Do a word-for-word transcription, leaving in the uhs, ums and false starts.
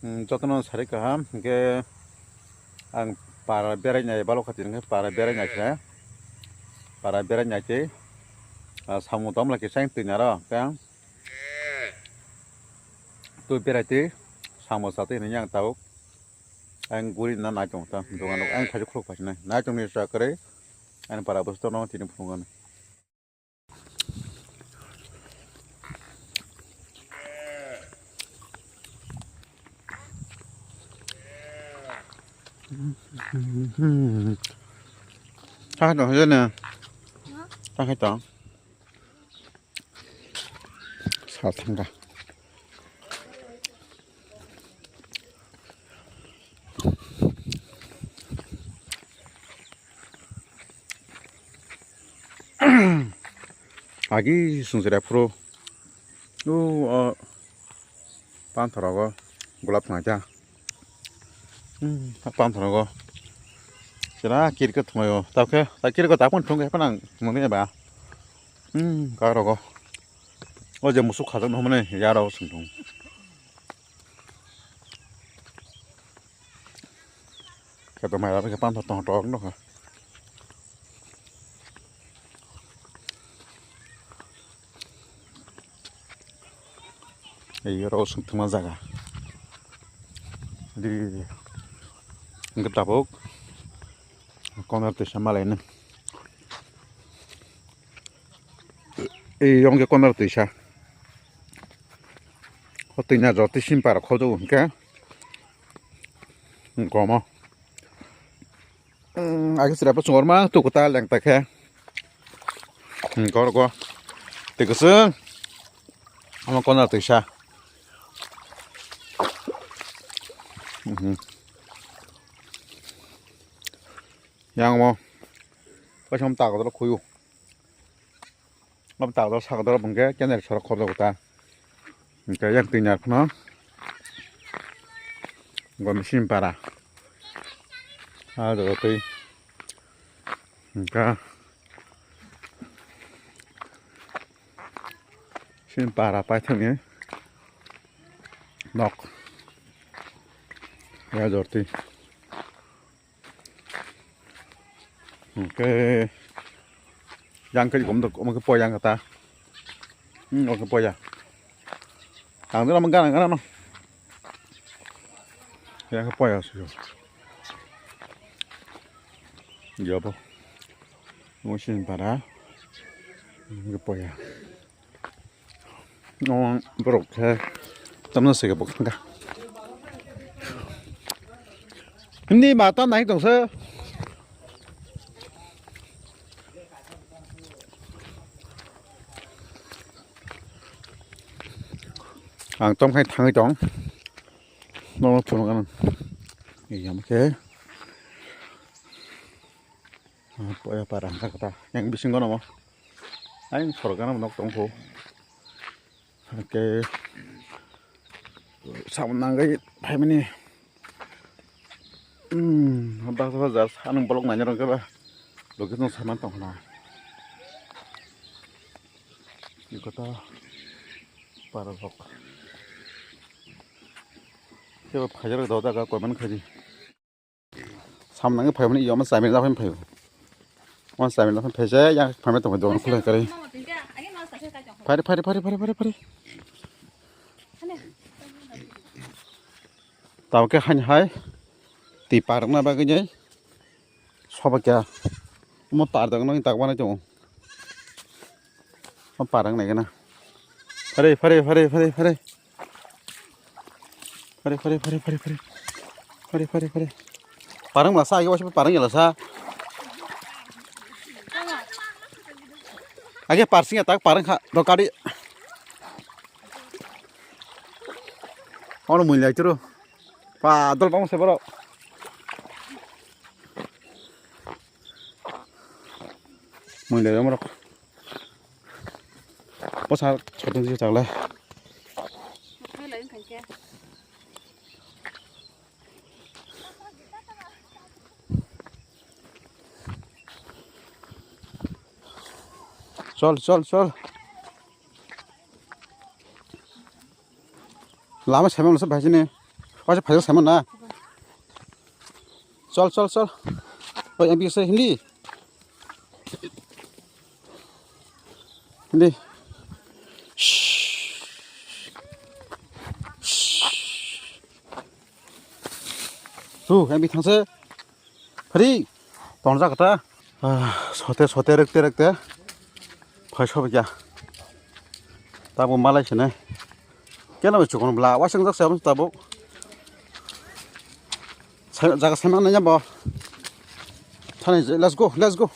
Hmm, jotono sari kaham, hingke ang para berai nai balo khati hingke para berai nai khe, para berai nai tei, ah, samung tongmla kisa ang twi naro, hingke ang twi berai twi samung sa twi hinui ang tabuk ang guri na nai tong ta, dogan rok ang khaijak khuluk phai sinai, nai tong ni sa kwrwi, ani para bwswk no tini phunukgani. Thang tong hajana. Thang tong. Sa thangka. Agi sung sere phuru. O, o, panthor rogo gulab thwngya. Hmm, panthor rogo. Sera kirkit thwngyo. Tao khe, ta kirkit ta pun thwng khe panang thwngya ba. Hmm, ka rogo. O je musuk khajak no mane ya rogo sung thung. Khe to mai rok khe panthor tong tok no kha. Ei oro sung thwngma jaga. Di hingke tabuk corner twisa malaino. Ei yong khe corner twisa. O twina jor twi simpar khojago hingke. Gomo. Hmm, agi sira pa chungor ma tu kuta leng ta khe. Hmm, kor go. Te kusung. Ama kona tisa. Mhm. Yang mo. Pasom ta ko kuyu. Ngam ta dol sak dol bungke kener sorok khorok ta. Hingke yang twi nya kheno. Gom sim para. Ha do twi. Hingke. Sim para paithakni nok. Ya jorti. Oke. Yang ke gom dok, omo ke poya kata. Hmm, oke poya. Ang dera mangga nang ano. Yang ke poya sih. Jobo. Musim para. Yang ke poya. O borok khe tamno se bo kha. Hindi mata nai tong se. Ang tom khai thangwi tong. Nono phunuk anw. Yam khe. Poya para hwnkha kata. Yang bisingo nomo. Ayang sorok gana nok tong kho. Hwnkhe samung nangwi phaimani. Hmm, baksa baksa sanung bolok naina rwngkhe ba. Location sama tong khna. Iko ta para rok. Kebo phajar do daga koiman khaji. Samnang phai mani yoma samin da phai phai. Wan samin da phai phai jai yang phai tong dogan khulai kare. Phari phari phari phari phari phari. Tao ke han hai. Ti parang na bagwi jai. Soba kya. Mo par dang nang tak bana tong. Mo parang nai gana. Phari phari phari phari phari. Phari, phari, phari, phari, phari. Phari, phari, phari. Parang masa, agi wasu parang ya lasa. Agi parsing ya tak parang kha, dokari. Ono mui lai turu. Pa, dol bang se boro. Mui lai amrok. Posa chotong si chakle. Chol, chol, chol. Lama sema masa bhai sini. Waisa phaijak saimano na. Chol, chol, chol. Oi, M P se hindi. Hindi. Shh. Shh. Su, M P thangse. Phari. Tongjak kata. Ah, sote, sote, rekte, rekte. Phai sobo kya. Tabo malai sene. Keno bai chukon bla, wasang jak sabon tabuk. Sai, jaga sai mana nyabo. Thani, let's go, let's go.